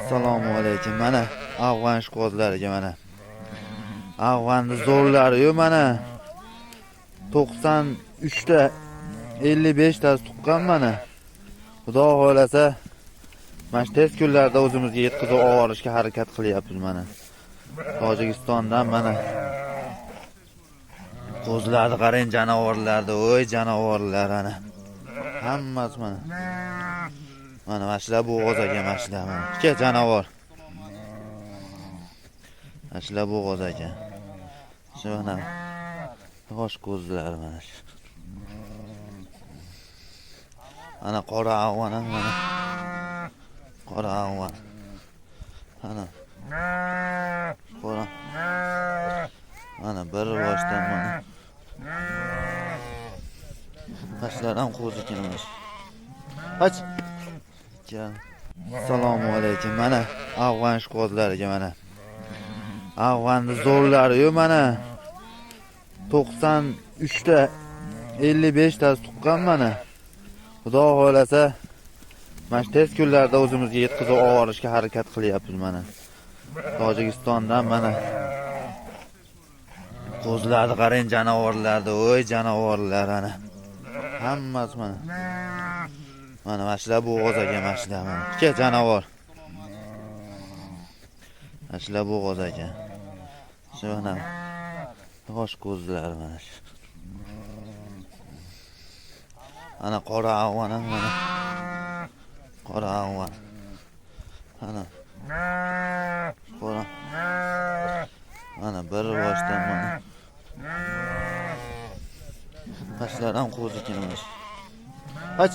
Assalomu alaykum. Mana afg'on ishqibozlariga mana. Afg'onni zo'rlari-yu mana. 93 ta 55 tasi tuqqan mana. Xudo xohlasa mana shu tez kunlarda o'zimizga yetkazib olishga harakat qilyapmiz mana. Tojikistondan mana. Qo'zilarni qarang, janavorlarni, oy janavorlar ana. Hammasi mana. Mana mana shular bo'g'oz aka, mana shular mana. Ke janavor. Mana shular bo'g'oz aka. Shu mana qosh ko'zlari mana shu. Ana qora afg'on ham mana. Qora afg'on. Ana. Qora. Mana bir boshdan mana. Mana shular ham qo'zi ekan mana shu. Och. Assalomu alaykum. Mana afg'on ishqibozlariga mana. Afg'onni zo'rlari-yu mana. 93 ta 55 tasi tuqqan mana. Xudo xohlasa mana shu tez kunlarda o'zimizga yetkazib olishga harakat qilyapmiz mana. Tojikistondan mana. Qo'zilarni qarang, janavorlarni, oy janavorlar ana. Hammasi mana. Mana mana shular bo'g'oz aka, mana shular mana. Ke janavor. Mana shular bo'g'oz aka. Shu mana qosh ko'zlari mana shu. Ana qora afg'on ham mana. Qora afg'on. Ana. Qora. Mana bir boshdan mana. Mana shular ham qo'zi ekan mana shu. Och.